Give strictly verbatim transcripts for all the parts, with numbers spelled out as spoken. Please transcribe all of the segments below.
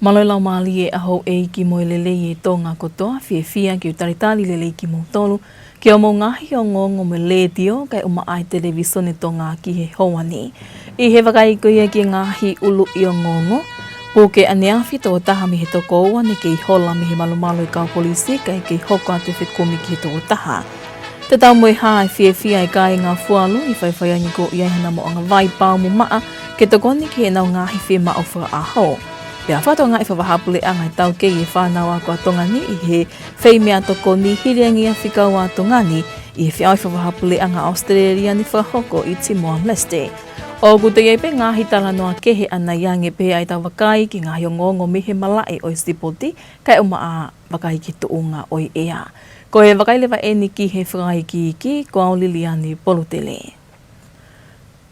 Mālō e laumālie ʻa houʻeiki mo e lelei ʻa Tonga kotoa, fiefia ke u talitali lelei kimoutolu ki hoʻomou ngaahi ongoongo mei he letiō kae ʻumaʻā e televīsone Tonga ki he houa ni. ʻI he vakai ko ia ki he ngaahi ʻuluʻi ongoongo, puke ʻaneafi e tokotaha mei he toko ua ne kei hola mei he malumalu ʻo e kau polisi kae kei hoko atu e fekumi ki he tokotaha. Tatau mo e hā e fiefia ʻa e kāinga Fualu ʻi he faifaiangi ko ia ʻi hona maʻuʻanga vai paomumaʻa ke tokoni ki heʻenau ngaahi fiemaʻu fakaʻaho. Pea fakatokangaʻi e Fakavahaʻapuleʻanga e taukei e fānau ako ʻa Tonga ni ʻi he feimeʻatokoni hili ange ia fika ua ʻa Tonga ni ʻi he feʻauhi fakavahaʻapuleʻanga ʻAositelēlia ne fakahoko ʻi Timor-Leste. ʻOku toe ʻi ai pē ngaahi talanoa kehe ʻanai ange pē ʻa ʻetau vakai ki he ngaahi ongoongo mei he malaʻe ʻo e sipoti kae ʻumaʻā vakai ki he tuʻunga ʻo e ʻea. Ko e vakai leva eni ki he fakaikiiki, ko au Liliani Polutele.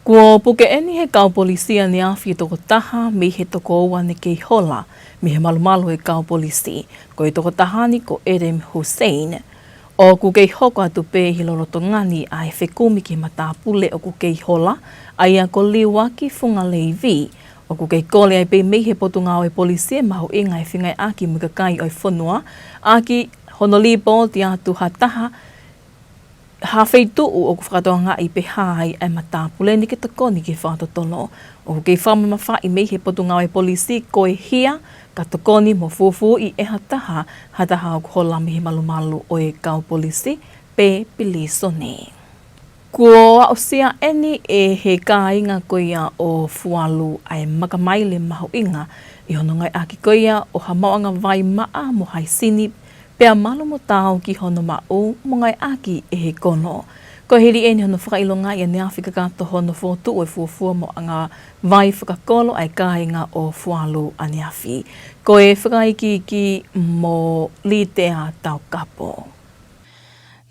Kuo puke eni ʻe he kau polisi ʻaneafi e tokotaha mei he toko ua ne kei hola mei he malumalu ʻo e kau polisi. Ko e tokotaha ni ko Edem Hussein. ʻOku kei hoko atu pē ʻi he lolotonga ni ʻa e fekumi ki he matāpule ʻoku kei hola, ʻa ia ko Liuaki Funga Leivi. ʻOku kei kole ai pē mei he Potungāue Polisi e mahuʻinga e fengāueʻaki mo e kakai ʻo e fonua, ʻaki hono lipooti atu ha taha, ha feituʻu ʻoku fakatokangaʻi pe ʻi ai ʻa e matāpule ni ke tokoni ki he fakatotolo. ʻOku kei fakamamafaʻi mei he Potungāue Polisi ko e hia ka tokoni mo fūfūʻi ʻe ha taha, ha taha ʻoku hola mei he malumalu ʻo e kau polisi pe pilīsone. Kuo aʻusia eni ʻe he kāinga ko ia ʻo Fualu ʻa e makamaile mahuʻinga ʻi hono ngāueʻaki ko ia ʻo ha maʻuʻanga vai maʻa mo haisini pea malu mo taau ki hono maʻu mo ngāueʻaki ʻe he kolo. Ko e hili eni hono fakaʻilongaʻi ʻaneafi kakato hono fokotuʻu e fuofua maʻuʻanga vai fakakolo ʻa e kāinga ʻo Fualu ʻaneafi. Ko e fakaikiiki mo Litea Taukapo.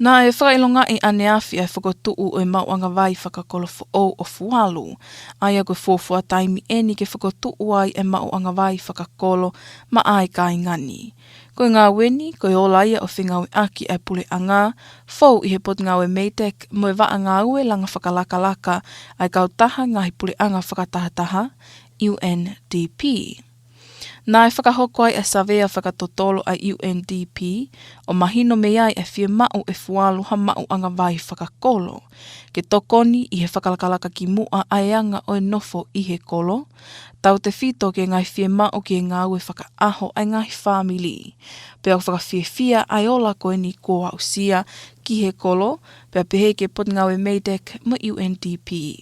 Naʻe fakaʻilongaʻi ʻaneafi ʻa e fokotuʻu ʻo e maʻuʻanga vai fakakolo foʻou ʻo Fualu, ʻa ia ko e fuofua taimi eni ke fokotuʻu ai e maʻuʻanga vai fakakolo maʻa e kāinga ni. Ko e ngāue ni, ko e ola ia ʻo e fengāueʻaki ʻa e puleʻanga fou ʻi he Potungāue MEIDECC mo e vaʻa ngāue langa fakalakalaka ʻa e kautaha ngaahi puleʻanga fakatahataha, U N D P. Naʻe fakahoko ai ʻa e savea fakatotolo ʻa e U N D P, ʻo mahino mei ai ʻa e fiemaʻu ʻe Fualu ha maʻuʻanga vai fakakolo ke tokoni ʻi he fakalakalaka kimuʻa ʻa e anga ʻo e nofo ʻi he kolo, tautefito ki he ngaahi fiemaʻu ki he ngāue fakaʻaho ʻa e ngaahi fāmili. Pea ʻoku fakafiefia ʻa e ola ko eni kuo aʻusia ki he kolo, pea pehē ki he Potungāue MEIDECC mo e U N D P.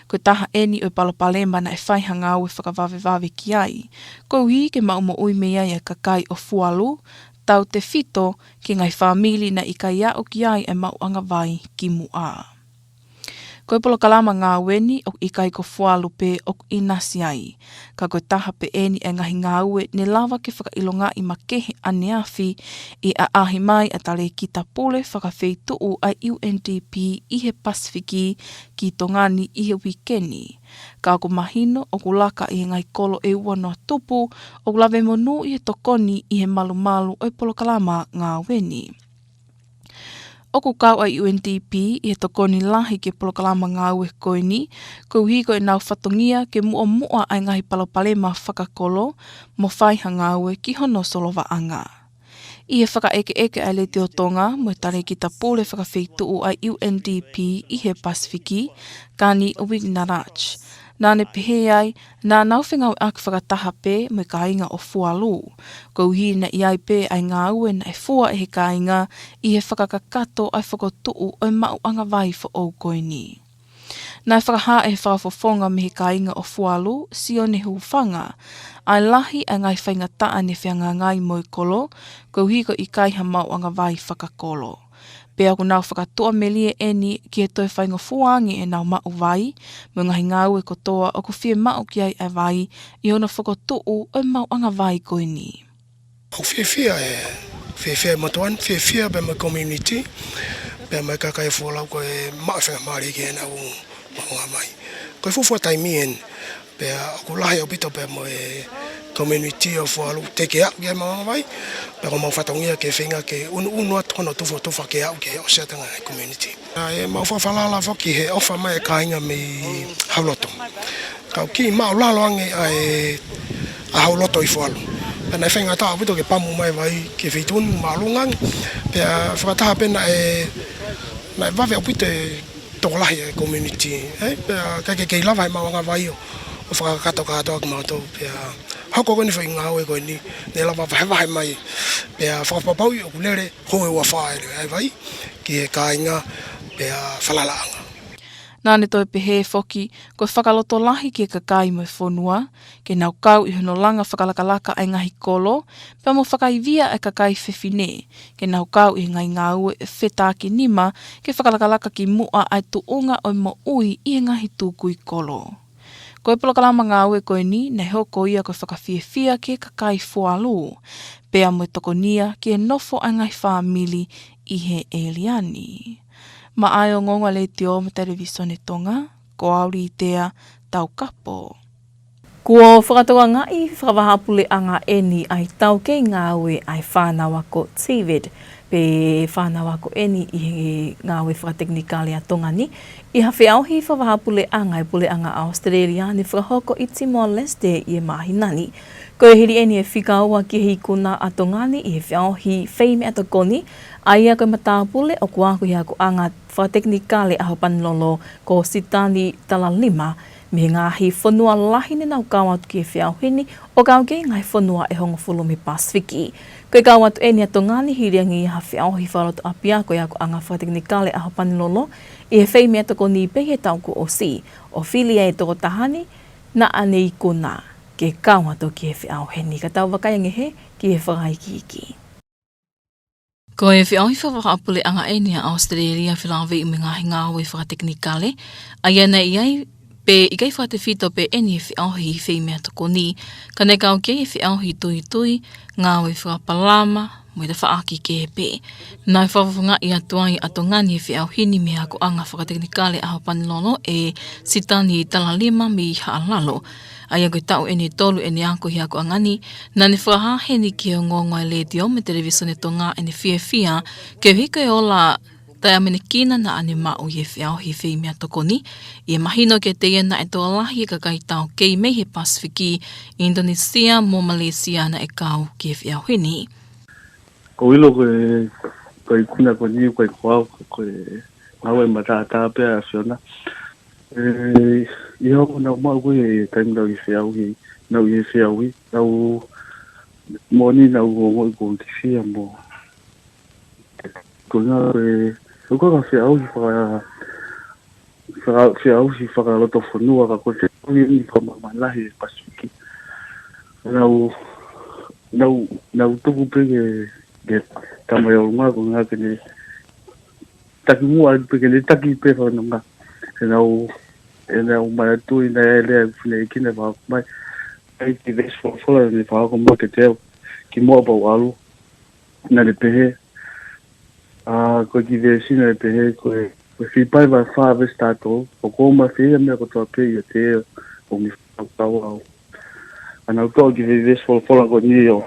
Ko e taha eni ʻo e palopalema naʻe fai ha ngāue fakavavevave ki ai, koeʻuhi ke maʻu moʻui mei ai ʻa e kakai ʻo Fualu, tautefito ki he ngaahi fāmili naʻe ʻikai aʻu ki ai ʻa e maʻuʻanga vai kimuʻa. Ko e polokalama ngāue ni ʻoku ʻikai ko Fualu pē ʻoku ʻinasi ai, ka ko e taha pē eni ʻa e ngaahi ngāue ne lava ke fakaʻilongaʻi makehe ʻaneafi ʻi he ʻaʻahi mai ʻa e Talēkita Pule Fakafeituʻu ʻa e U N D P ʻi he Pasifiki ki Tonga ni ʻi he uike ni. Ka ʻoku mahino ʻoku laka ʻi he ngaahi kolo ʻe ua noa tupu ʻoku lave monū ʻi he tokoni ʻi he malumalu ʻo e polokalama ngāue ni. ʻOku kau ʻa e U N D P ʻi he tokoni lahi ki he polokalama ngāue ko eni, koeʻuhi ko ʻenau fatongia ke muʻomuʻa ʻa e ngaahi palopalema fakakolo mo fai ha ngāue ki hono solovaʻanga. ʻI he fakaʻekeʻeke ʻa e Letiō Tonga mo e Talēkita Pule Fakafeituʻu ʻa e U N D P ʻi he Pasifiki, Kani Wignarach, naʻa ne pehē ai, naʻa nau fengāueʻaki fakataha pē mo e kāinga ʻo Fualu, koeʻuhi naʻe ʻi ai pē ʻa e ngāue naʻe fua ʻe he kāinga ʻi he fakakakato ʻa e fokotuʻu ʻo e maʻuʻanga vai foʻou ko eni. Naʻe fakahā ʻe he fakafofonga mei he kāinga ʻo Fualu, Sione Hufanga, ʻa e lahi ʻa e ngaahi faingataʻa ne fehangahangai mo e kolo, koeʻuhi ko e ʻikai ha maʻuʻanga vai fakakolo. Pea ʻoku nau fakatuʻamelie eni ki he toe faingofua ange ʻenau maʻu vai, mo e ngaahi ngāue kotoa ʻoku fiemaʻu ki ai ʻa e vai ʻi hono fokotuʻu ʻo e maʻuʻanga vai ko eni. ʻOku fiefia e, fiefia e motuʻa ni, fiefia pea mo e community, pea mo e kakai ʻo Fualu ko e maʻu e faingamālie ki heʻenau maʻuʻanga vai. Ko e fuofua taimi eni, pea ʻoku lahi ʻaupito pea mo e community ʻo Fualu teʻeki aʻu ki ai e maʻuʻanga vai, pea ko homau fatongia ke feinga ke ʻunuʻunu atu hono tufotufa ke aʻu ke ʻosi atu ange e community. Naʻe mau fakafalala foki he ʻofa mai e kāinga mei Haʻuloto. Ka ʻoku kiʻi māʻulalo ange ʻa e, ʻaho loto ʻi Foalu. Pea naʻe faingataʻa ʻaupito ke pamu mai e vai ki he feituʻu ni māʻolunga ange. Pea fakataha pē naʻe, naʻe vave ʻaupito e tokolahi e community, ē? Pea ʻikai ke kei lava he maʻuʻanga vai ʻo, ʻo fakakakato kātoa kimautolu. Pea hoko ko eni foʻi ngāue ko eni, ne lava vahevahe mai. Pea fakapapauʻi ʻoku lele hou e ua fā e vai ki he kāinga pea falalaʻanga. Naʻa ne toe pehē foki, ko e fakalotolahi ki he kakai mo e fonua, ke nau kau ʻi hono langa fakalakalaka ʻa e ngaahi kolo, pea mo fakaivia ʻa e kakai fefine, ke nau kau ʻi he ngaahi ngāue fetakinima, ke fakalakalaka ki muʻa ʻa e tuʻunga ʻo e moʻui ʻi he ngaahi tukui kolo. Ko e polokalama ngāue ko eni, naʻe hoko ia ko e fakafiefia ki he kakai Foalu, pea mo e tokonia ki he nofo ʻa e ngaahi fāmili ʻi he ʻēlia ni. Maʻa e ongoongo ʻa e Letiō mo e Televisone Tonga, ko au Litea Taukapo. Kuo fakatokangaʻi fakavahaʻapuleʻanga eni ʻa e taukei ngāue ʻa e fānau ako TVET, pe fānau ako eni ʻi he ngāue fakatekinikale ʻa Tonga ni, ʻi ha feʻauhi fakavahaʻapuleʻanga ʻa e Puleʻanga ʻAositelēlia ne fakahoko ʻi Timor-Leste ʻi he māhina ni. Ko e hili eni e fika ua ki he ikuna ʻa Tonga ni ʻi he feʻauhi feimēatokoni, ʻa ia ko e matāpule ʻoku ako ʻi he akoʻanga fakatekinikale ʻAhopanilolo ko Sitani Talalima, mei he ngaahi fonua lahi ne nau kau atu ki he feʻauhi ni, ʻo kau ki he ngaahi fonua ʻe hongofulu mei he Pasifiki. Ko e kau atu eni ʻa Tonga ni hili ange ia ha feʻauhi fakalotoʻapiako ʻi he akoʻanga fakatekinikale ʻAhopanilolo ʻi he feimēatokoni pē ʻi he taʻu kuo ʻosi, ʻo fili ai e tokotaha ni naʻa ne ikuna ke kau atu ki he feʻauhi ni. Ka tau vakai ange hē ki he fakaikiiki. Ko e feʻauhi fakavahaʻapuleʻanga eni ʻa ʻAositelēlia felāveʻi mo e ngaahi ngāue fakatekinikale, ʻa ia naʻe ʻi ai pē ʻikai fakatefito pē eni e feʻauhi feimēatokoni, ka naʻe kau ki ai e feʻauhi tuitui, ngāue fakapalama, mo e tafaʻaki kehe pē. Naʻe fakafofongaʻi atu ai ʻa Tonga ni e feʻauhi ni mei he akoʻanga fakatekinikale ʻAhopanilolo ʻe Sitani Talalima mei Haʻalalo. ʻA ia ko e taʻu ʻeni ʻe tolu ʻene ako ʻi he akoʻanga ni, naʻa ne fakahā heni ki he ongoongo ʻa e Letiō mo e Televisone Tonga ʻene fiefia, koeʻuhi ko e ola taʻeʻamanekina naʻa ne maʻu ʻi he feʻauhi feimēatokoni, ʻi he mahino kiate ia naʻe tokolahi e kakai taukei mei he Pasifiki, ʻInitonēsia mo Malēsia naʻe kau ki he feʻauhi ni. Ko e ʻilo ko e, ko e ikuna ko eni, ko e, ko au, ko e ngāue matātā pē ʻa e ʻAfiona. ʻE, ʻi hoʻo nau maʻu ko e taimi nau ʻi he feʻauhi, nau ʻi he feʻauhi, nau moʻoni nau ongoʻi ko e kiʻi fie mo. Ko e ngā, ʻe, ko e ngā feʻauhi faka-, faka-, feʻauhi fakalotofonua ka ko e feʻauhi ʻi he fakamāmani lahi ʻi he Pasifiki. Nau, nau, nau tuku pē ke, ke tamai ʻolunga ko e ngā ke ne taki muʻa pē ke ne taki pē fakanonga. ʻE nau, ʻe nau manatuʻi naʻe lea ʻa e fineʻeiki naʻe fakahoko mai. ʻAi ki he veesi folofola naʻe fakahoko mai kiate au ki muʻa pea u ʻalu. Naʻa ne pehē, ʻa, ko e kiʻi veesi naʻe pehē, ko e, ko e Filipai vahe fā veesi taha tolu, ʻoku ou mafeia meʻa kotoa pē ʻiate ia ʻoku ne fakakaukau au. ʻA nau toʻo ki he veesi folofola ko eni ʻo,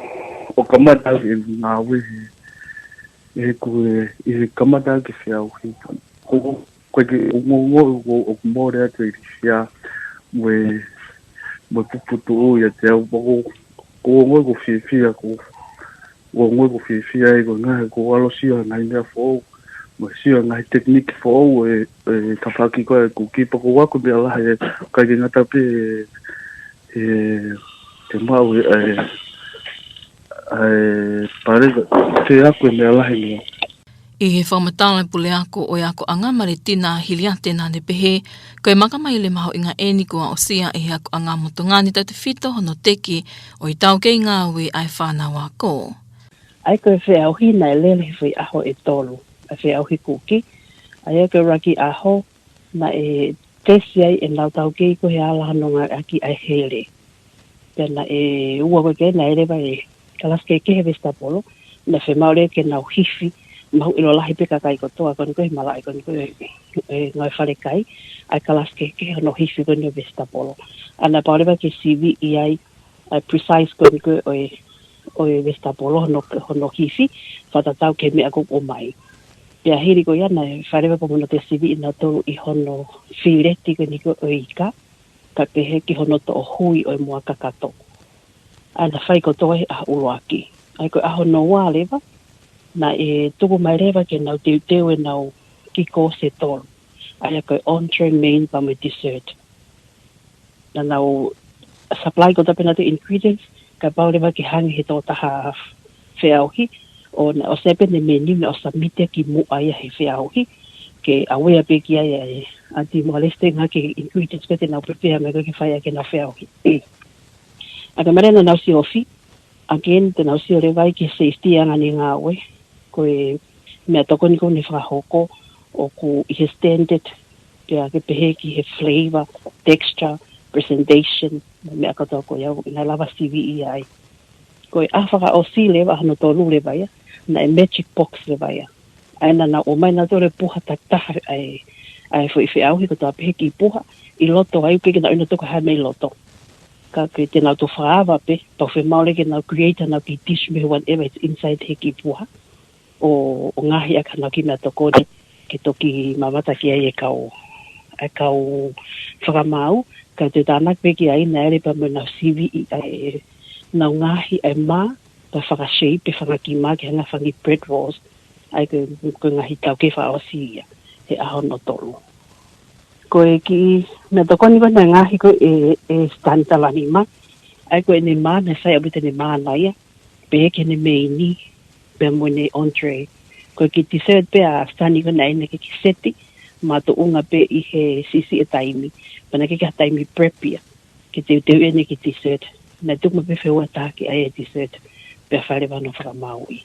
ʻo kamata au ke ngāue he, he ko e, ʻi he kamata au ke feʻauhi. Ko, ko e ke, ʻo, ʻo, ʻo, ʻo, ʻoku mole atu e ilifia, mo e, mo e puputuʻu ʻiate au, ʻo, ʻo, ʻo, ʻo, ko e fiefia, ko, ʻo, ʻo, ko e fiefia, ʻe ko e ngaahi, ko e ʻalu ʻo sio ngaahi meʻa foʻou, mo e sio ngaahi tekiniki foʻou, ʻe, ʻe, tafaʻaki ko e kuki pea ko e ako meʻa lahi, ʻe, ʻikai ke ngata pē, ʻe, ʻe, ke maʻu, ʻe, ʻe, ʻe, pare, ke ako e meʻa lahi meʻa. ʻI he fakamatala ʻa e puleako ʻo e akoʻanga Maletina Hiliate naʻa ne pehē, ko e makamaile mahuʻinga ʻeni kuo aʻusia ʻe he akoʻanga mo Tonga ni tautefito hono teke ʻo e taukei ngāue ʻa e fānau ako. ʻAi ko e feʻauhi naʻe lele he foʻi ʻaho ʻe tolu, ʻa e feʻauhi kuki, ʻa ia ko e ʻuluaki ʻaho naʻe tesi ai ʻenau taukei ko e ala hono ngāueʻaki ʻa e hele. Pea naʻe ua ko ē ke naʻe leva e kalasi kehekehe vesitapolo, naʻe fiemaʻu leva ke nau hifi, mahuʻi lalahi pē kakai kotoa, ko eni ko e malaʻe, ko eni ko e, ʻe, ngāue falekai, ʻa e kalasi kehekehe hono hifi ko eni vesitapolo. ʻA naʻe pau leva ke siviʻi ai, ʻa e precise ko eni ko e, ʻo e, ʻo e vesitapolo hono, hono hifi, fakatatau ki he meʻa ko ē ʻoku ʻomai. Pea hili ko ia naʻe fai leva pē mo hono toe siviʻi nautolu ʻi hono fileti ko eni ko e ʻo e ika, kae pehē ki hono toʻo hui ʻo e moa kakato. ʻa ia naʻe fai kotoa he ʻaho ʻuluaki. ʻA ia ko e ʻaho hono ua leva, naʻe tuku mai leva ke nau teuteu ʻenau kiʻi kōsi ʻe tolu. ʻA ia ko e entree, main pea mo e dessert. Naʻa nau supply kotoa pē ʻenau ingredients, kapau leva ke hangē he tokotaha feʻauhi, ʻo na, ʻosi ʻi ai pē ʻene menu naʻe ʻosi submit ia kimuʻa ia he feʻauhi, ke aware pē ki ai ʻa e, ʻa Timor-Leste ngaahi ingredients ko ē te nau prepare mai ko ē ke fai ʻaki ʻenau feʻauhi. ʻA ia ko e meʻa naʻa nau siofi, again, te nau sio leva ai ki he safety ʻa e ngaahi ngāue, ko e meʻatokoni ko ē naʻe fakahoko ʻoku ʻi he standard, pea ke pehē ki he flavor, texture, presentation, meʻa kotoa ko ia, naʻe lava siviʻi ai. Ko e ʻaho fakaʻosi leva, ʻaho hono tolu leva ia, naʻe magic box leva ia. ʻA ia naʻa nau ʻomai nautolu e puha takitaha ʻa e, ʻa e foʻi feʻauhi kotoa pē he kiʻi puha, ʻi loto ai, ʻoku ʻikai ke nau ʻilo nautolu ko e hā e meʻa ʻi loto. Ka ko e te nau toe fakaava pē, pea ʻoku fiemaʻu leva ke nau create ʻenau kiʻi dish mei he whatever is inside he kiʻi puha. ʻO, ʻo ngaohi ʻaki haʻanau kiʻi meʻatokoni ke toki mamata ki ai e kau, e kau fakamaau, ka te u tānaki pē ki ai naʻe ʻi ai pē mo ʻenau siviʻi ʻa ʻenau ngaahi ʻa e mā, pea faka-shape, pea fanga kiʻi mā ke hangē ha fanga kiʻi bread rolls, ʻa ia ko e, ko e ngaahi taukei fakaʻosi ia, he ʻaho hono tolu. Ko e kiʻi meʻatokoni ko ē naʻe ngaohi ko ē ʻe, ʻe Sitani Talanima, ʻa ia ko ʻene mā, naʻe sai ʻaupito ʻene mā ʻana ia, pehē ki heʻene main, pea mo ʻene entree. Ko e kiʻi dessert pē ʻa Sitani ko ē naʻe ʻi ai ʻene kiʻi seti, makatuʻunga pē ʻi he siʻisiʻi e taimi, pea naʻe ʻikai ke ʻi ai ha taimi prep ia, ke teuteu ʻene kiʻi dessert. Naʻe tuku mai pē feua ʻe taha ke ʻai e dessert, pea fai leva hono fakamāuʻi.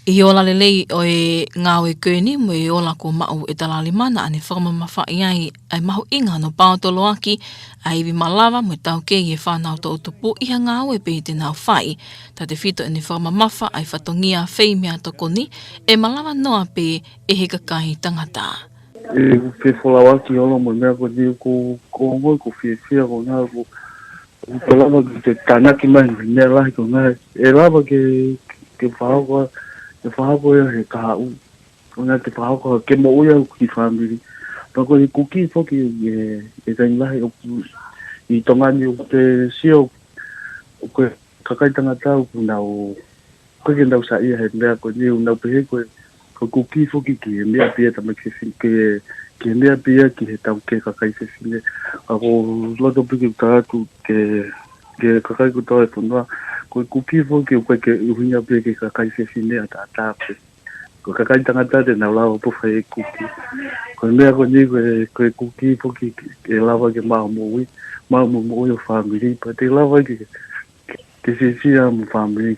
ʻI he ola lelei ʻo e ngāue ko eni mo e ola kuo maʻu ʻe Talanima, naʻa ne fakamamafaʻi ai ʻa e mahuʻinga hono paotoloaki ʻa e ivi malava mo e taukei ʻa e fānau toʻutupu ʻi ha ngāue pē te nau fai, tautefito ʻene fakamamafa ʻa e fatongia fai meʻatokoni ʻe malava noa pē ʻe he kakai tangata. ʻE, ʻoku fefolauʻaki ʻa e ola mo e meʻa ko eni, ʻoku, ʻoku ou ongoʻi ʻoku ou fiefia ko e ʻuhinga ʻoku, ʻoku te lava ke te tānaki mai e meʻa lahi ko e ʻuhinga ʻe lava ke, ke fakahoko, ke fakahoko ia he kahaʻu. Ko e ʻuhinga te fakahoko ke moʻui ʻa e kiʻi fāmili. Pea ko e kuki foki ʻe, ʻe taimi lahi ʻoku ʻi Tonga ni ʻoku te sio, ʻoku ʻi ai e kakai tangata ʻoku nau, ʻoku ʻikai ke nau saiʻia he meʻa ko eni, ʻoku nau pehē ko e, ko e kuki foki ki he meʻa pē ia tamaiki fefine, ki he, ki he meʻa pē ia ki he taukei kakai fefine. Ka ʻoku ou loto pē ke u tala atu ki he, ki he kakai kotoa ʻo e fonua, ko e kuki foki ʻoku ʻikai ke ʻuhinga pē ki he kakai fefine ʻataʻatā pē. Ko e kakai tangata te nau lava pē ʻo fai e kuki. Ko e meʻa ko eni ko e, ko e kuki foki ʻe lava ke maʻu moʻui, maʻu mo e moʻui ʻo e fāmili, pea te lava ke, ke fiefia mo e fāmili.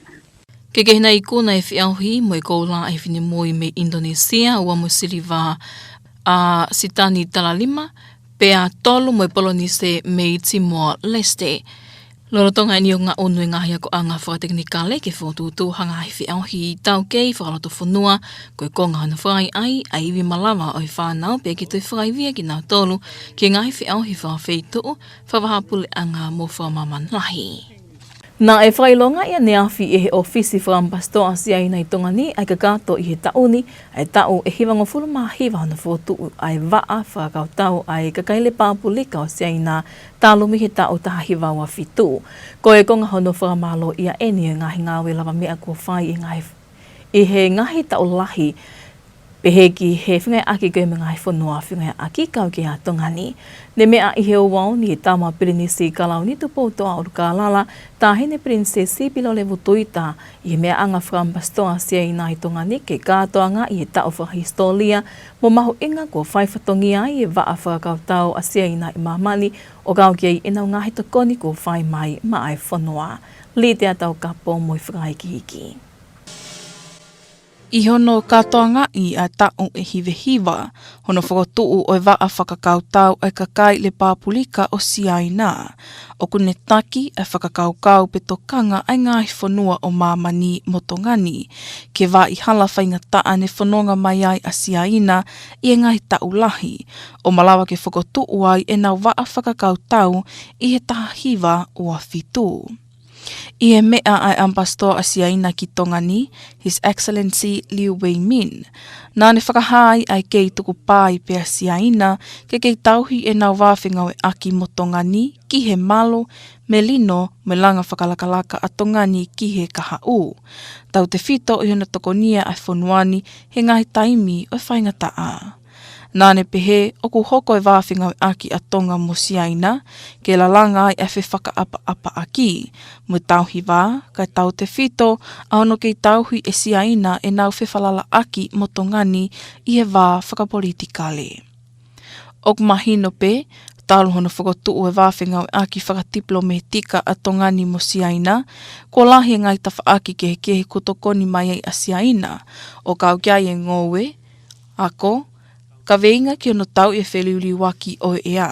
Kehekehe ʻa e ikuna ʻo e feʻauhi mo e koula ʻa e finemui mei ʻInitonēsia, ua mo e siliva ʻa Sitani Talanima, pea tolu mo e polonise mei Timor-Leste. Lolotonga eni ʻoku ngaʻunu e ngaahi akoʻanga fakatekinikale ke fokotuʻutuʻu ha ngaahi feʻauhi taukei fakalotofonua, ko e konga hono fakaʻaiʻai ʻa e ivi malava ʻo e fānau pea ke toe fakaivia kinautolu ki he ngaahi feʻauhi fakafeituʻu, fakavahaʻapuleʻanga mo fakamāmani lahi. Naʻe fakaʻilongaʻi ʻaneafi ʻe he ʻofisi fakaʻamipasitoa ʻa Siaina ʻi Tonga ni ʻa e kakato ʻi he taʻu ni, ʻa e taʻu ʻe hivangofulu mā hiva hono fokotuʻu ʻa e vaʻa fakakautau ʻa e kakai Lepāpulika ʻo Siaina talu mei he taʻu taha hiva ua fitu. Ko e konga hono fakamālōʻia eni ʻo e ngaahi ngāue lavameʻa kuo fai ʻi he ngaahi, ʻi he ngaahi taʻu lahi, pehē ki he fengāueʻaki ko ē mo e ngaahi fonua fengāueʻaki kau ki ai ʻa Tonga ni. Ne meʻa ʻi he ouau ni ʻa e Tama Pilinisi Kalauni Tupoutoʻa ʻUlukālala, Taʻahine Pilinisesi Pilolevu Tuita, ʻi he meʻaʻanga fakaʻamipasitoa ʻa Siaina ʻi Tonga ni ke kātoangaʻi e taʻu fakahisitōlia mo mahuʻinga kuo fai fatongia ai e vaʻa fakakautau ʻa Siaina ʻi māmani, ʻo kau ki ai ʻenau ngaahi tokoni kuo fai mai maʻa e fonua. Litia Taukapo mo e fakaikiiki. ʻI hono kātoangaʻi ʻa e taʻu ʻe hiva hiva hono fokotuʻu ʻo e vaʻa fakakautau ʻa e kakai Lepāpulika ʻo Siaina, ʻoku ne taki ʻa e fakakaukau pe tokanga ʻa e ngaahi fonua ʻo māmani mo Tonga ni ki he vaʻa hala faingataʻa ne fononga mai ai ʻa Siaina ʻi he ngaahi taʻu lahi, ʻo malava ke fokotuʻu ai ʻenau vaʻa fakakautau ʻi he taha hiva ua fitu. ʻI he meʻa ʻa e ʻAmipasitoa ʻa Siaina ki Tonga ni, His Excellency Liu Weimin, naʻa ne fakahā ai ʻa e kei tukupā ai pē ʻa Siaina ke kei tauhi ʻenau vā fengāueʻaki mo Tonga ni ki he malu, melino mo e langa fakalakalaka ʻa Tonga ni ki he kahaʻu, tautefito ʻi hono tokonia ʻa e fonua ni he ngaahi taimi ʻo e faingataʻa. Naʻa ne pehē ʻoku hoko e vā fengāueʻaki ʻa Tonga mo Siaina ke lalanga ai ʻa e fefakaʻapaʻapaʻaki mo e tauhi vā, kae tautefito ʻa hono kei tauhi ʻe Siaina ʻenau fefalalaʻaki mo Tonga ni ʻi he vā fakapolitikale. ʻOku mahino pē, talu hono fokotuʻu e vā fengāueʻaki fakatipilōmētika ʻa Tonga ni mo Siaina, kuo lahi e ngaahi tafaʻaki kehekehe kuo tokoni mai ai ʻa Siaina, ʻo kau ki ai e ngoue, ako, kaveinga ki hono tauʻi e feliuliuaki ʻo e ʻea,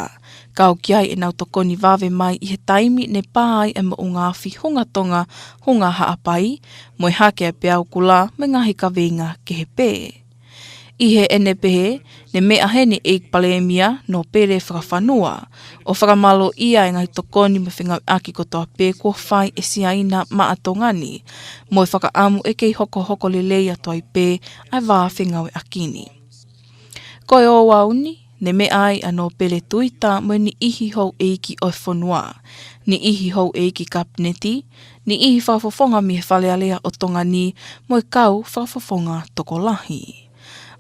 kau ki ai ʻenau tokoni vave mai ʻi he taimi ne pā ai e moʻunga afi Hunga Tonga, Hunga Haʻapai, mo e hake ʻa e peau kula mo e ngaahi kaveinga kehe pē. ʻI heʻene pehē, ne meʻa heni ʻEiki Palēmia Nōpele Fakafanua, ʻo fakamālōʻia e ngaahi tokoni mo e fengāueʻaki kotoa pē kuo fai ʻe Siaina maʻa Tonga ni, mo e fakaʻamu ʻe kei hokohoko lelei atu ai pē ʻa e vā fengāueʻaki ni. Ko e ouau ni, ne meʻa ai ʻa Nōpele Tuita mo e niʻihi houʻeiki ʻo e fonua, niʻihi houʻeiki kapineti, niʻihi fakafofonga mei he Fale Alea ʻo Tonga ni, mo e kau fakafofonga tokolahi.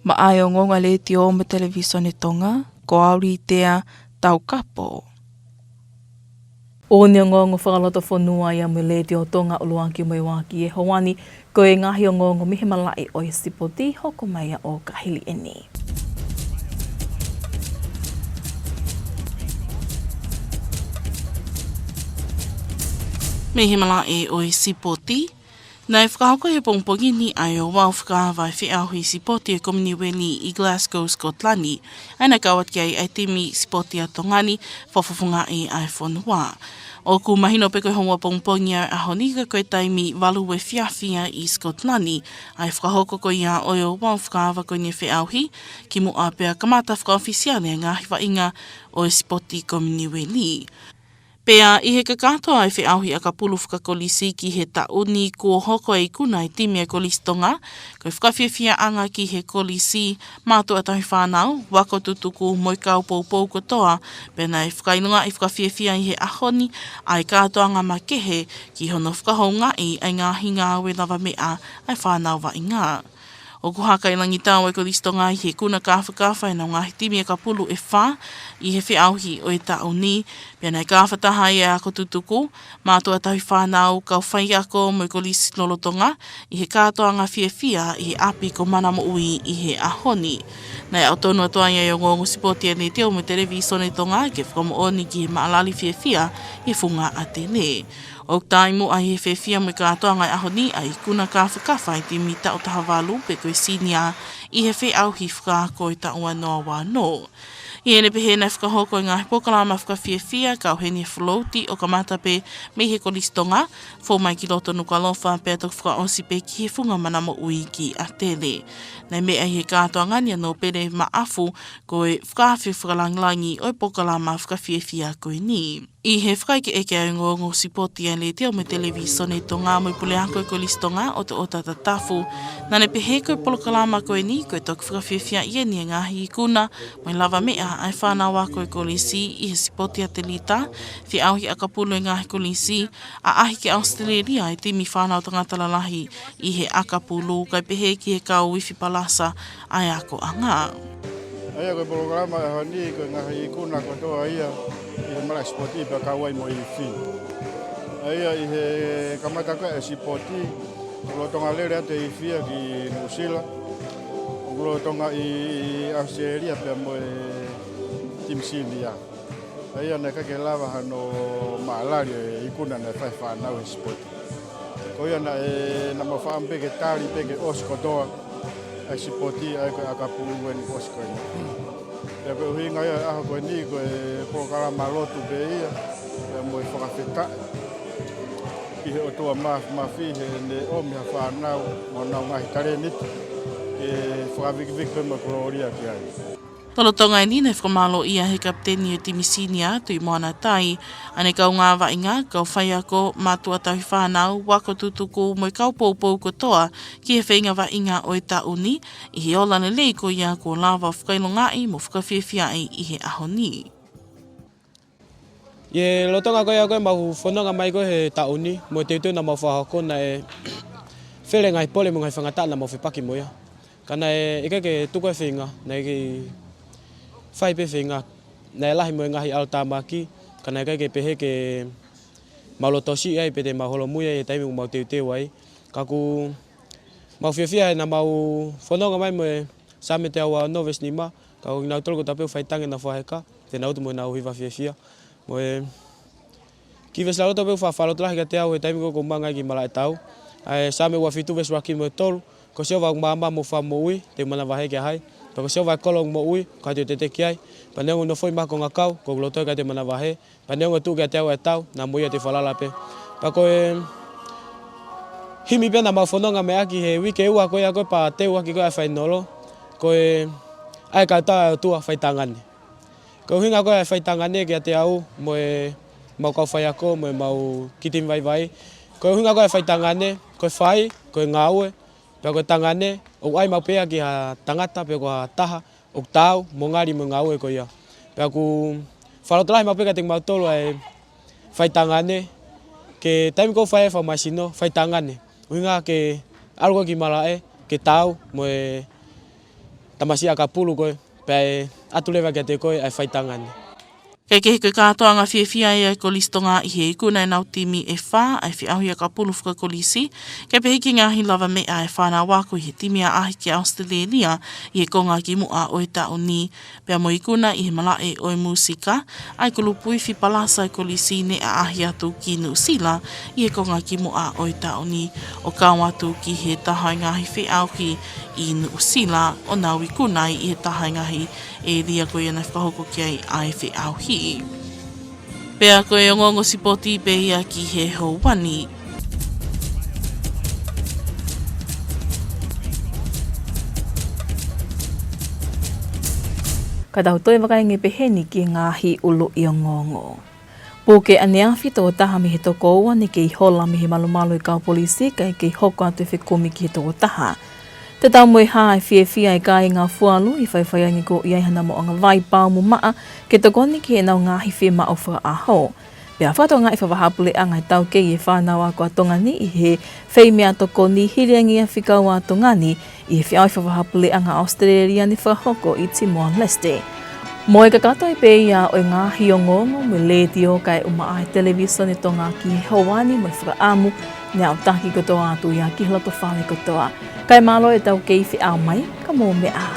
Maʻa e ongoongo ʻa e Letiō mo e Televīsone Tonga, ko au Litea Taukapo. ʻOku ne ongoongo fakalotofonua ia mei he Letiō Tonga ʻo Luaki mo e Uaki he houa ni, ko e ngaahi ongoongo mei he malaʻe ʻo e sipoti, hoko mai ia ʻo ka hili eni. Mei he malaʻe ʻo e sipoti, naʻe fakahoko he pongipongi ni ʻa e ouau fakaava e feʻauhi sipoti ʻa e Kominiueli ʻi Glasgow, Scotland, ʻa ia naʻe kau atu ki ai ʻa e timi sipoti ʻa Tonga ni, fakafofongaʻi ʻa e fonua. ʻOku mahino pē ko e houa pongipongi ʻa e ʻaho ni ka ko e taimi valu efiafi ia ʻi Scotland, ʻa e fakahoko ko ia ʻo e ouau fakaava ko eni e feʻauhi, kimuʻa pea kamata fakaʻofisiale e ngaahi vaʻinga ʻo e sipoti Kominiueli. Pea ʻi he kakato ʻa e feʻauhi ʻakapulu fakakolisi ki he taʻu ni, kuo hoko e ikuna e timi ʻa e Kolisi Tonga, ko e fakafiefiaʻanga ki he kolisi, mātuʻa tauhi fānau, ako tutuku mo e kau poupou kotoa, pea naʻe fakaʻilongaʻi fakafiefia ʻi he ʻaho ni ʻa e kātoanga makehe ki hono fakahoungaʻi ʻa e ngaahi ngāue lavameʻa ʻa e fānau vaʻinga. ʻOku haka ʻi Langitau ʻa e Kolisi Tonga ʻi he ikuna kāfakafa ʻenau ngaahi timi ʻakapulu ʻe fā ʻi he feʻauhi ʻo e taʻu ni, pea naʻe kāfataha ai e ako tutuku, mātuʻa tauhi fānau, kau faiako mo e kolisi lolotonga ʻi he kātoanga fiefia ʻi he ʻapi ko Mana Moʻui ʻi he ʻaho ni. Naʻe ʻaotonu atu ai ʻa e ongoongo sipoti ʻa e Letiō mo e Televīsone Tonga ke fakamoʻoni ki he maʻalali fiefia ʻi he funga ʻātele. ʻOku taimi muʻa ʻi he fiefia mo e kātoanga ʻo e ʻaho ni ʻa e ikuna kāfakafa ʻa e timi taʻu taha valu pe ko e senior ʻi he feʻauhi fakaako ʻo e taʻu ua noa ua ono. ʻI heʻene pehē naʻe fakahoko e ngaahi polokalama fakafiefia kau heni e float ʻo kamata pē mei he Kolisi Tonga, fou mai ki loto Nukuʻalofa pea toki fakaʻosi pē ki he funga Mana Moʻui ki ʻātele. Naʻe meʻa ʻi he kātoanga ni ʻa Nōpele Maʻafu ko e fakaafe fakalangilangi ʻo e polokalama fakafiefia ko eni. ʻI he fakaʻekeʻeke ʻa e ongoongo sipoti ʻa e Letiō mo e Televīsone Tonga mo e Puleako ʻo e Kolisi Tonga, ʻOtoʻota Tatafu, naʻa ne pehē ko e polokalama ko eni ko e toki fakafiefiaʻi eni e ngaahi ikuna mo e lavameʻa ʻa e fānau ako ʻo e kolisi ʻi he sipoti ʻatelita, feʻauhi ʻakapulu ʻa e ngaahi kolisi, ʻaʻahi ki ʻAositelēlia e timi fānau tangata lalahi ʻi he ʻakapulu, kae pehē ki he kau ifi palasa ʻa e akoʻanga. ʻA ia ko e polokalama ʻo e ʻaho ni ko e ngaahi ikuna kotoa ia ʻi he malaʻe sipoti pea kau ai mo e ifi. ʻA ia ʻi he kamata ko ē e sipoti, ʻoku lolotonga lele atu e ifi ia ki Nuʻusila, ʻoku lolotonga ʻi ʻAositelēlia pea mo e timi senior. ʻA ia naʻe ʻikai ke lava hano maʻalali e ikuna naʻe fai ʻe he fānau he sipoti. Ko ia naʻe, naʻa mau fakaʻamu pē ke tali pē ke ʻosi kotoa ʻa e sipoti ʻa ia ko e ʻakapulu eni ʻosi ko eni. Pea ko e ʻuhinga ia ʻo e ʻaho ko eni ko e polokalama lotu pē ia, pea mo e fakafetaʻi ki he ʻOtua Māfimafi heʻene ʻomi ha fānau mo honau ngaahi talēniti ke fakavikiviki pē mo e kolōlia ki ai. Lolotonga ʻeni naʻe fakamālōʻia ʻe he kapiteni ʻo e timi senior, Tuʻimoana Tai, ʻa ʻene kaungā vaʻinga, kau faiako, mātuʻa tauhi fānau, ako tutuku mo e kau poupou kotoa ki he feinga vaʻinga ʻo e taʻu ni, ʻi he ola lelei ko ia kuo lava ʻo fakaʻilongaʻi mo fakafiefiaʻi ʻi he ʻaho ni. ʻI he lolotonga ko ia ko ē ʻemau fononga mai ko ē he taʻu ni, mo e teuteu naʻa mau fakahoko, naʻe fele ngaahi pole mo e ngaahi faingataʻa naʻa mau fepaki mo ia. Ka naʻe ʻikai ke tuku e feinga, naʻe kei fai pē feinga, naʻe lahi mo e ngaahi ʻalotāmaki, ka naʻe ʻikai ke pehē ke mau lotosiʻi ai pe te mau holomui ai he taimi ʻoku mau teuteu ai. Ka ʻoku mau fiefia he naʻa mau fononga mai mo e Saame teau ua ono veesi nima, ka ko kinautolu kotoa pē ʻoku faitangi ʻenau fakaheka, te nau utu mo ʻenau hiva fiefia. Mo e kiʻi veesi loloto pē ʻoku fakalotolahi kiate au he taimi ko ē ʻoku ou maʻu ai e kiʻi malaʻe tau. ʻA e Saame ua fitu veesi ʻuluaki mo e tolu, ko Sihova ʻoku maama mo fakamoʻui, te u manavahē ki ha hai? Pea ko Sihova ʻa e kolo ʻoku moʻui, ʻoku ʻikai te u tete ki ai. Pea neongo ʻene foʻi makonga kau, ko hoku loto ʻe ʻikai te u manavahē. Pea neongo ʻe tuʻu kiate au ʻa e tau, naʻa mo ia te u falala pē. Pea ko e himi pē naʻa mau fononga mai ʻaki he uike ua ko ia ko ē pea teu ʻaki ko ē ʻa e fainolo, ko e ʻa e kau tau ʻa e ʻOtua faitangane. Ko e ʻuhinga ko ē ʻa e faitangane kiate au mo ʻemau kau faiako mo ʻemau kiʻi timi vaivai. Ko e ʻuhinga ko ē ʻa e faitangane, ko e fai, ko e ngāue, pea ko e tangane, ʻoku ʻai maʻu pē ia ki ha tangata, pe ko ha taha ʻoku taau mo ngali mo e ngāue ko ia. Pea ʻoku fakalotolahi maʻu pē kiate kimautolu ʻa e faitangane, ki he taimi ko ē ʻoku fai ai e fakamāsino, faitangane. ʻUhinga ke ʻalu ko ē ki malaʻe, ke taau mo e tamasiʻi ʻakapulu ko ē, pea ʻe ʻatu leva kiate koe ʻa e faitangane. Kae kehe, ko e kātoanga fiefia ia ʻa e Kolisi Tonga ʻi he ikuna ʻenau timi ʻe fā ʻa e feʻauhi ʻakapulu fakakolisi, kae pehē ki he ngaahi lavameʻa ʻa e fānau ako ʻi he timi ʻaʻahi ki ʻAositelēlia ʻi he konga kimuʻa ʻo e taʻu ni. Pea mo e ikuna ʻi he malaʻe ʻo e mūsika ʻa e kulupu ifi palasa ʻa e kolisi ne ʻaʻahi atu ki Nuʻusila ʻi he konga kimuʻa ʻo e taʻu ni, ʻo kau atu ki he taha ʻo e ngaahi feʻauhi ʻi Nuʻusila, ʻo nau ikuna ai ʻi he taha ʻo e ngaahi ʻēlia ko ia naʻe fakahoko ki ai ʻa e feʻauhi. Pea ko e ongoongo sipoti pē ia ki he houa ni. Ka tau toe vakai angē pē heni ki he ngaahi ʻuluʻi ongoongo. Puke ʻaneafi tokotaha mei he toko ua ne kei hola mei he malumalu ʻo e kau polisi, kae kei hoko atu e fekumi ki he tokotaha. Tatau mo e hā, ʻe fiefia e kāinga Fualu ʻi he faifaiangi ko ia ʻi haʻanau moʻunga vai paomumaʻa ke tokoni ki heʻenau ngaahi fiemaʻu fakaʻaho. Pea fakatokangaʻi fakavahaʻapuleʻanga ʻe taukei e fānau ako ʻa Tonga ni ʻi he feimeʻatokoni hili ange ia fika ua ʻa Tonga ni ʻi he feʻauhi fakavahaʻapuleʻanga ʻAositelēlia ne fakahoko ʻi Timor-Leste. Mo e kakato ai pē ia ʻo e ngaahi ongoongo mei he Letiō kae ʻumaʻā e Televīsone Tonga ki he houa ni, mo e fakaʻamu ne aʻutaki kotoa atu ia ki he loto fale kotoa. Kae mālō e taukei feʻao mai, ka mou meʻa ā.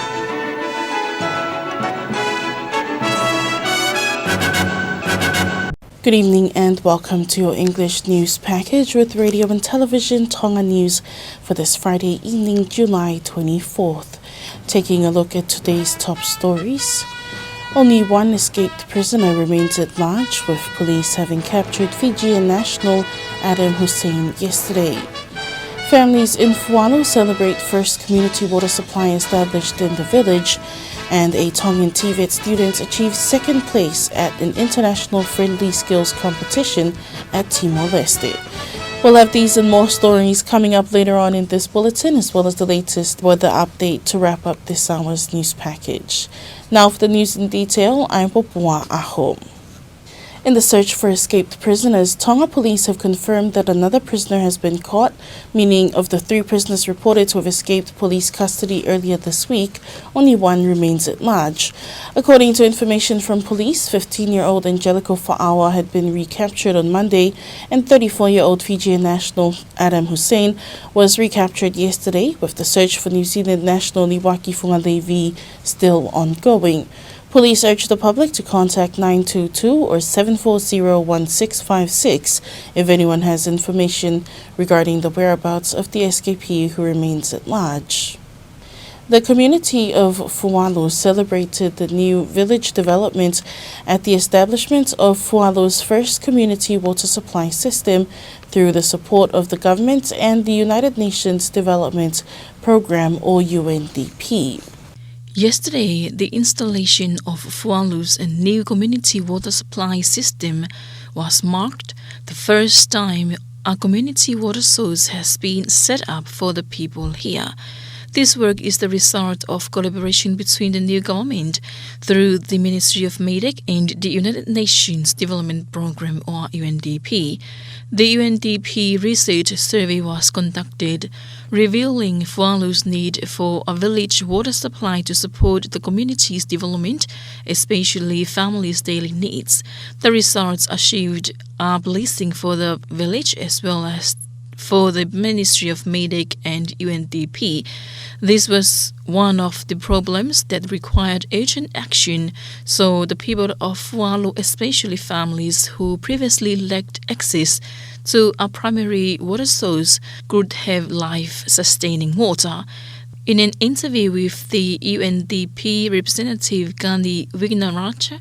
Good evening and welcome to your English news package with Radio and Television Tonga News for this Friday evening, July twenty-fourth. Taking a look at today's top stories. Only one escaped prisoner remains at large, with police having captured Fijian national Adam Hussein yesterday. Families in Fualu celebrate first community water supply established in the village, and a Tongan TVET student achieves second place at an international friendly skills competition at Timor-Leste. We'll have these and more stories coming up later on in this bulletin, as well as the latest weather update to wrap up this hour's news package. Now for the news in detail, I'm Popua Aho. In the search for escaped prisoners, Tonga police have confirmed that another prisoner has been caught, meaning of the three prisoners reported to have escaped police custody earlier this week, only one remains at large. According to information from police, fifteen-year-old Angelico Fa'awa had been recaptured on Monday, and thirty-four-year-old Fijian national Adam Hussein was recaptured yesterday, with the search for New Zealand national Liwaki Fungalevi still ongoing. Police urge the public to contact nine two two or seven four zero one six five six if anyone has information regarding the whereabouts of the escapee who remains at large. The community of Fualu celebrated the new village development at the establishment of Fualu's first community water supply system through the support of the government and the United Nations Development Programme, or U N D P. Yesterday, the installation of Fualu's new community water supply system was marked the first time a community water source has been set up for the people here. This work is the result of collaboration between the new government through the Ministry of MEIDECC and the United Nations Development Programme, or U N D P. The U N D P research survey was conducted, revealing Fualu's need for a village water supply to support the community's development, especially families' daily needs. The results achieved are blessing for the village as well as for the Ministry of MEIDECC and U N D P. This was one of the problems that required urgent action, so the people of Fualu, especially families who previously lacked access to a primary water source, could have life-sustaining water. In an interview with the U N D P representative Gandhi Wignaraja,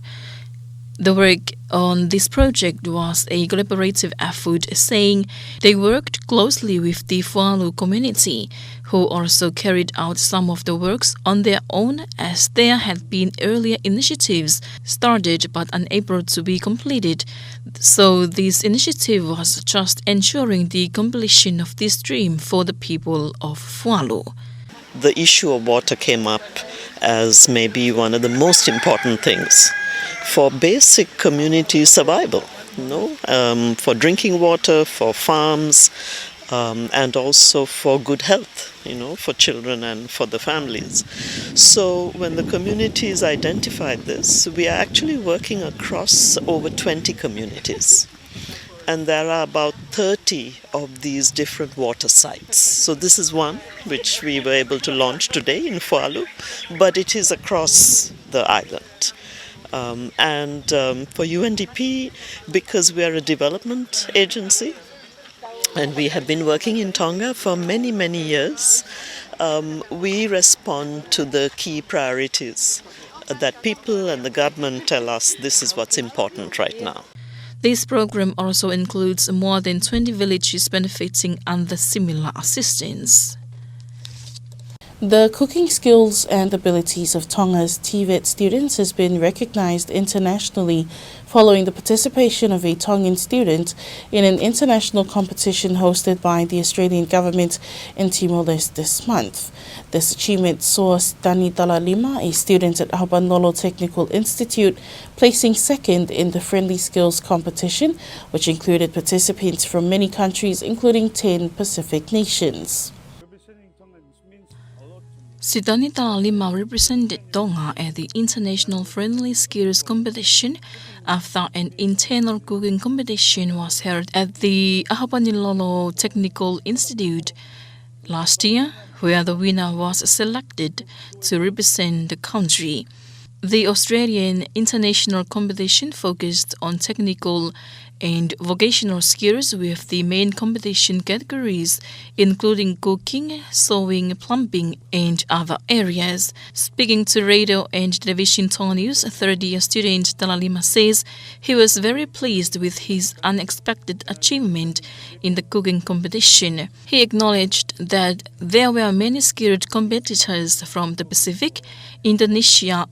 the work on this project was a collaborative effort, saying they worked closely with the Fualu community, who also carried out some of the works on their own, as there had been earlier initiatives started but unable to be completed. So this initiative was just ensuring the completion of this dream for the people of Fualu. The issue of water came up as maybe one of the most important things for basic community survival, you know, um, for drinking water, for farms, um, and also for good health, you know, for children and for the families. So when the communities identified this, we are actually working across over twenty communities. And there are about thirty of these different water sites. So this is one which we were able to launch today in Fualu, but it is across the island. Um, and um, for U N D P, because we are a development agency, and we have been working in Tonga for many, many years, um, we respond to the key priorities that people and the government tell us this is what's important right now. This program also includes more than twenty villages benefiting under similar assistance. The cooking skills and abilities of Tonga's TVET students has been recognized internationally following the participation of a Tongan student in an international competition hosted by the Australian government in Timor-Leste this month. This achievement saw Sitani Talalima, a student at Ahopanilolo Technical Institute, placing second in the friendly skills competition, which included participants from many countries, including ten Pacific nations. Sitani Talalima represented Tonga at the International Friendly Skills Competition after an internal cooking competition was held at the Ahopanilolo Technical Institute last year, where the winner was selected to represent the country. The Australian international competition focused on technical and vocational skills, with the main competition categories including cooking, sewing, plumbing, and other areas. Speaking to Radio and Television Tonga News, third year student Talalima says he was very pleased with his unexpected achievement in the cooking competition. He acknowledged that there were many skilled competitors from the Pacific, Indonesia,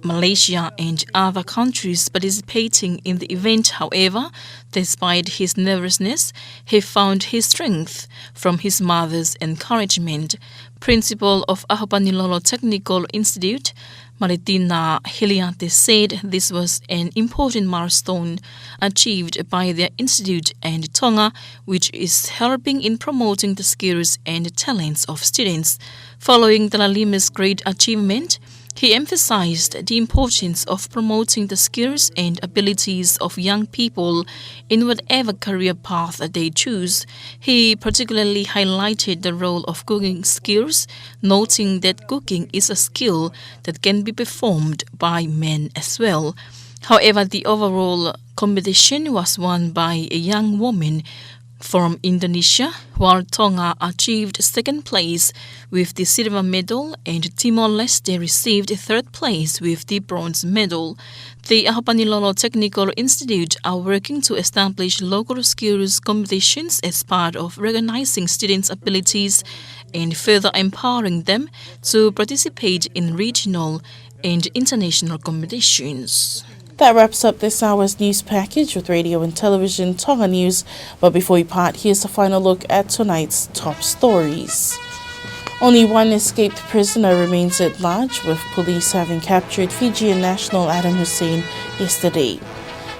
Malaysia, and other countries participating in the event. However, despite his nervousness, he found his strength from his mother's encouragement. Principal of Ahopanilolo Technical Institute, Malitina Hiliate, said this was an important milestone achieved by their institute and Tonga, which is helping in promoting the skills and talents of students. Following Talalima's great achievement, he emphasized the importance of promoting the skills and abilities of young people in whatever career path they choose. He particularly highlighted the role of cooking skills, noting that cooking is a skill that can be performed by men as well. However, the overall competition was won by a young woman From Indonesia, while Tonga achieved second place with the silver medal and Timor-Leste received third place with the bronze medal. The ʻAhopanilolo Technical Institute are working to establish local skills competitions as part of recognizing students' abilities and further empowering them to participate in regional and international competitions. That wraps up this hour's news package with Radio and Television Tonga News. But before we part, here's a final look at tonight's top stories. Only one escaped prisoner remains at large, with police having captured Fijian national Adam Hussein yesterday.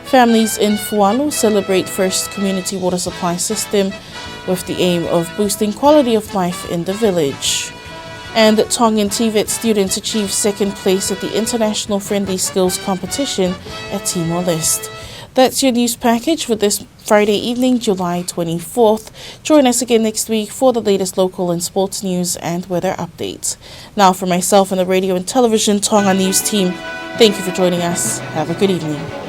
Families in Fualu celebrate first community water supply system, with the aim of boosting quality of life in the village. And Tongan TVET students achieve second place at the International Friendly Skills Competition at Timor-Leste. That's your news package for this Friday evening, July twenty-fourth. Join us again next week for the latest local and sports news and weather updates. Now, from myself and the Radio and Television Tonga News team, thank you for joining us. Have a good evening.